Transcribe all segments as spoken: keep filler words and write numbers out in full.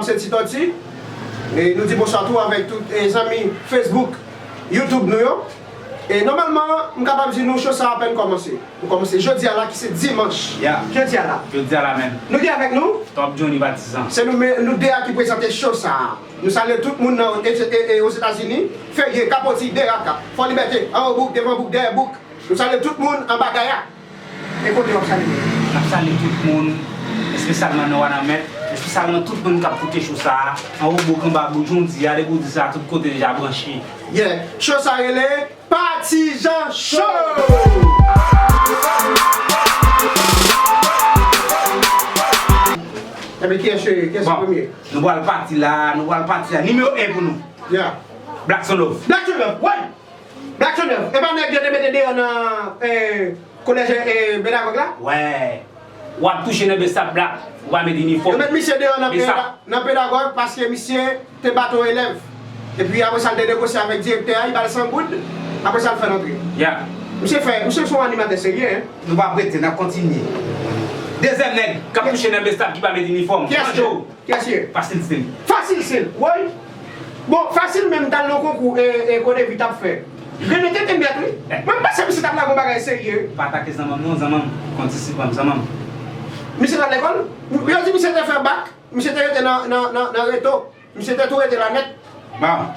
se Ti Tòti. E nou di bonswa tou avèk tout, e, zanmi Facebook, YouTube nou yo. E nòmalman, m kapab di nou, cho sa a apèn kòmanse. Nou kòmanse jodi a la, ki se dimanch. Ya. Jodi a la. Jodi a la menm. Nou gen avèk nou Top Johnny Patizan. Se nou men, nou de a ki prezante cho sa a. Nou salye tout moun nan, e, e, e, Ozetazini, Ferye, Kapoti, Deraka, Fò Libète, Anwo Bouk, Devan Bouk, Dèyè Bouk. Nou salye tout moun anba Gaya. E kote w ap salye moun? N ap salye tout moun, espesyalman nan Wanament, espesyalman tout moun k ap koute cho sa a, Anwo Bouk, Anba Bouk, jan w di a, depi w di sa, tout kote deja branche. Yeah, cho sa rele Patizan Show! Enben, kiyès, kiyès ki premye? Nou pral pati la, nou pral pati la. Nimewo en pou nou. Yeah. Black Son Love. Black Son Love, woy! Black Son Love. E pa nèg yo te mete deyò nan, eh, kolèj, eh, pedagòg la? Wè. W ap touche nan Besap Black. Ou pa met inifòm. Yo met misye deyò nan, Besap, nan pedagòg paske misye te bat yon elèv. Epi apre sa, l te negosye avèk direktè a, li ba l san goud. Apre sa, l fè l antre. Ya. Misye fè, misye se yon animatè serye, en. Nou p ap rete, n ap kontinye. Dezyèm nèg k ap touche nan Besap ki pa met inifòm. Kiyès li? Kiyès li ye? Fasil Sil. Fasil Sil, woy! Bon, Fasil menm t al nan konkou, e, e, Kodevi t ap fè. Grenn tenten nèt, wi. Mwen, m panse misye t ap lage yon bagay serye. Pa atake zanmanm non, zanmanm. Konn ti sipranm zanmanm. Misye t al lekòl? Yo di misye te fè bak, misye te rete nan, nan, nan, nan reto. Misye te tou rete la nèt. Bon.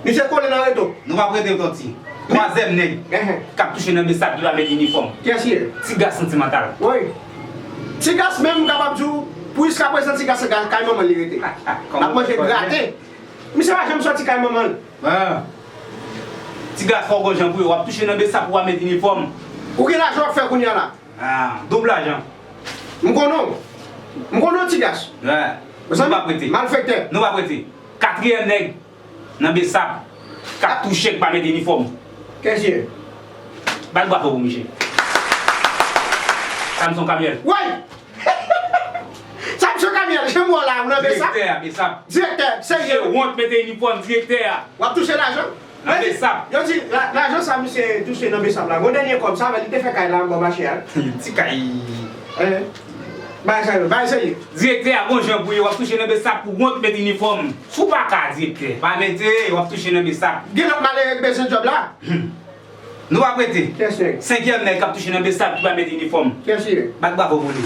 Misye kole nan reto. Nou p ap rete, Tòti. Twazyèm nèg k ap touche nan Besap ki pa met inifòm. Kiyès li ye? Ti Gas Santimantal. Wi. Ti Gas menm, m kapab di w, pou jiskaprezan, Ti Gas se kay manman l li rete. L ap manje graten. Misye pa janm sòti kay manman l. Ah. Ti Gas, fò w gon jan pou yo. W ap touche nan Besap, ou pa met inifòm. Ou gen lajan w ap fè kounye a la? Ah, doub lajan. M konnen w. M konnen w, Ti Gas. Wè. Nou p ap rete. Malfektè. Nou p ap rete. Katriyèm nèg nan Besap k ap touche, k pa met inifòm. Kiyès li ye? Bat bravo pou misye. Samson Kamyèl. Woy! Samson Kamyèl, jan m wè w la, ou nan Besap? Direktè a, Besap. Direktè, serye. Misye wont mete inifòm, direktè a. W ap touche lajan? Nan Besap. Yo di, la-, lajan sa misye touche nan Besap la, gon dènye kòb, sa vle di li te fè kay la anba mache a. Ti kay. Eh, bagay sa yo, bagay serye. Direktè a, gon jan pou ye, w ap touche nan Besap pou wont met inifòm. Si w pa ka, direktè, pa mete, w ap touche nan Besap. Gen lòt malere k bezwen djòb la? Hmm. Nou p ap rete. Kiyès nèg? Senkyèm nèg k ap touche nan Besap ki pa met inifòm. Kiyès li ye? Bat bravo pou li.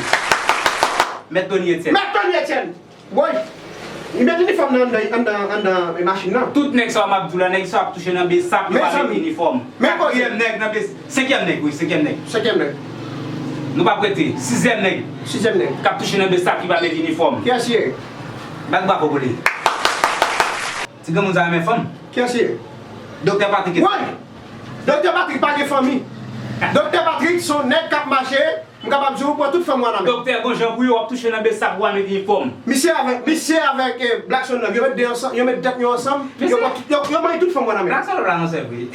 Mèt Tony Etienne. Mèt Tony Etienne! Woy! Li met inifòm nan anndan, anndan, anndan machin nan. Tout nèg sa yo m ap di w la, nèg sa yo ap touche nan Besap, yo pa met inifòm. Katriyèm nèg nan Bes-, senkyèm nèg, wi, senkyèm nèg. Senkyèm nèg. Nou p ap rete. Sizyèm nèg. Sizyèm nèg. K ap touche nan Besap ki pa met inifòm. Kiyès li ye? Bat bravo pou li. Ti granmoun sa renmen fanm. Kiyès li ye? Doktè Patrick. Woy! Doktè Patrick pa gen fanmi. Doktè Patrick se yon nèg k ap mache, m kapab di w, pran tout fanm Wanament. Doktè, gon jan pou yo, w ap touche nan Besap, w a met inifòm. Misye avèk, misye avèk, eh, Black Son Love, yo met de ansanm, yo met tèt yo ansanm, yo pran tout, yo, yo manyen tout fanm Wanament. Black Son Love la nan sèl vre.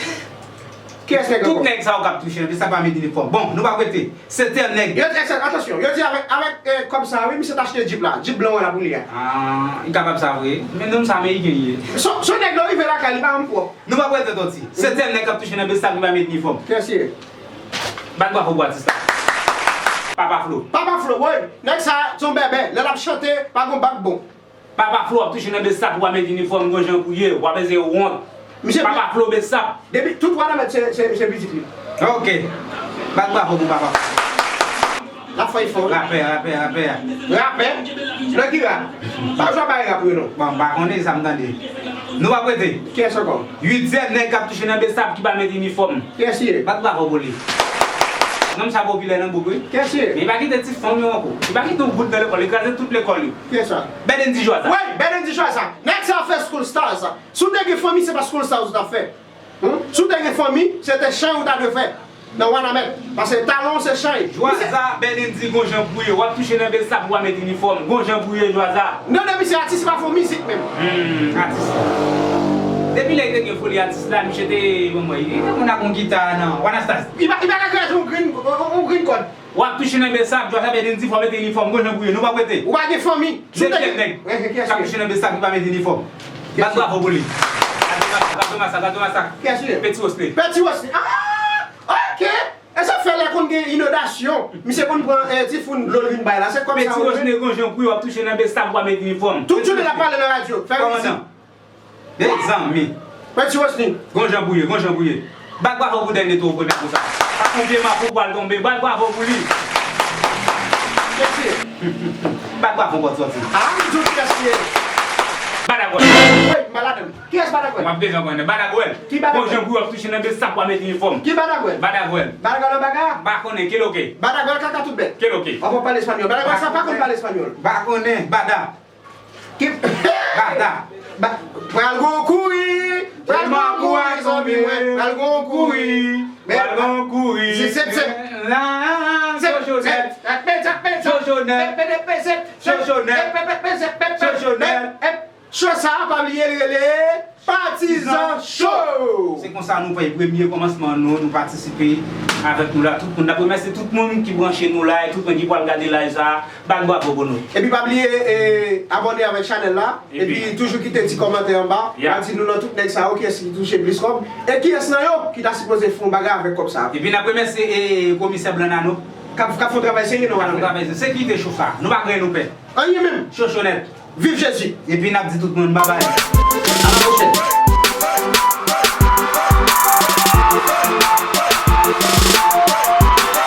Kiyès nèg ankò? Tout nèg sa yo k ap touche nan Besap pa met inifòm. Bon, nou p ap rete. Setyèm nèg. Yo di, eh, atansyon, yo di avèk, avèk, eh, kòb sa a, wi, misye t achte Jeep la. Jeep blan an la pou li a. Ah, li kapab sa vre. Men nonm sa ameriken li ye. Son, son nèg lè w rive lakay, li pa janm pwòp. Nou p ap rete, Tòti. Setyèm nèg k ap touche nan Besap ki pa met inifòm. Kiyès li ye? Bat bravo pou atis la. Papa Flo. Papa Flo, woy. Nèg sa, se yon bèbè. Lè l ap chante, pa gon bak bon. Papa Flo ap touche nan Besap, ou pa met inifòm, gon jan pou ye, ou pa bezwen wont. Misye Papa Flo Besap. Depi tout Wanament se, se, se pitit li. Ok. Bat bravo pou Papa Flo. L ap fè efò, wi. Rapè, rapè, rapè. Rapè? Nan ki rap? Pa jwe bay rap yo non. Bon, m pa konnen sa m tande. Nou p ap rete. Kiyès ankò? Uityèm nèg k ap touche nan Besap ki pa met inifòm. Kiyès li ye? Bat bravo pou li. Nonm sa popilè nan bouk, wi. Kiyès li ye? Men li pa kite ti fanm yo ankò. Li pa kite yon goud nan lekòl, li kraze tout lekòl yo. Kiyès sa? Bènendy Jwaza. Wi, Bènendy Jwaza. Nèg sa fè School Stars. Si w te gen fanmi, se pa School Stars ou t ap fè. Hmm? Si w te gen fanmi, se te chay ou ta dwe fè nan Wanament. Paske talon se chay. Jwaza, Bènendy, gon jan pou ye. W ap touche nan Besap, ou pa met inifòm. Gon jan pou ye, Jwaza. Non, non, misye atis, li pa fè mizik menm. Hmm, atis. Depi lè li te gen foli atis la, misye te, bon, mwen, li te konn ak yon gita nan Wanastas. Li pa, li pa ka kraze yon grenn, yon, yon grenn kòd. W ap touche nan Besap, Jwaza, Bènendy, fò mete inifòm, gon jan pou ye, nou p ap rete. Ou pa gen fanmi. Dezyèm nèg k ap touche nan Besap, li pa met inifòm. Bat bravo pou li. Gade Masak, gade Masak, gade Masak. Kiyès li ye? Petit Wesley. Petit Wesley. Ah! Ok. E sa fè lè Konn gen inondasyon, misye konn pran eh, ti foun dlo l vin bay la. Se kòb sa yo jwenn. Peti Wosne gon jan pou yo ap touche nan bes sa pou pa met inifòm. Tout jounen l ap pale nan radyo. Fè vizit. Mezanmi. Peti Wosne. Gon jan pou ye, gon jan pou ye. Bat bravo pou Dènye Towo premye kou sa. Ak yon pye mafou pral tonbe. Bat bravo pou li. Mesye. Bat bravo pou sòti. A, m di w kiyès li ye. Badagwèl. Wi, m pa ladan l. Kiyès Badagwèl? M ap bezwen konnen. Badagwèl. Ki Badagwèl? Gon jan pou yo ap touche nan bes sa pou pa met inifòm. Ki Badagwèl? Badagwèl. Badagwèl nan baga? M pa konnen, keloke. Badagwèl kaka tout bèt. Keloke. W ap pale espanyòl. Badagwèl sa pa konn pale espanyòl. M pa konnen, bada. Ki Bada. Ba- Pral gon kouri, pral gon kouri, zanmi mwen, pral gon kouri. Pral gon kouri. Zip, zip, zip. La, Zip, Jojo zip. Nèt. Zip, zip, zip. Jojo Nèt. Zip, zip, zip. Jojo Nèt. Zip, zip, zip, zip, zip, zip. Jojo Nèt. Zip, zip. Cho sa a, pa bliye l rele Patizan Cho! Se konsa nou fè premye kòmansman nou, nou patisipe avèk nou la. Tout moun, n ap remèsye tout moun ki branche nou la, e tout moun ki pral gade live sa a, bat bravo pou nou. Epi pa bliye eh, abòne avèk chanèl la, epi toujou kite ti kòmantè anba, al di nou nan tout nèg sa yo kiyès ki touche plis kòb, e kiyès nan yo ki ta sipoze fè yon bagay avèk kòb sa a. Epi n ap remèsye eh, komisè Blanano. K ap k ap fè yon travay serye non, madanm. Travay serye. Sekirite cho sa a, nou pa gen nou pè. Anyen menm. Chochonèt. Viv Jezi. Epi n ap di tout moun babay. A la pwochèn.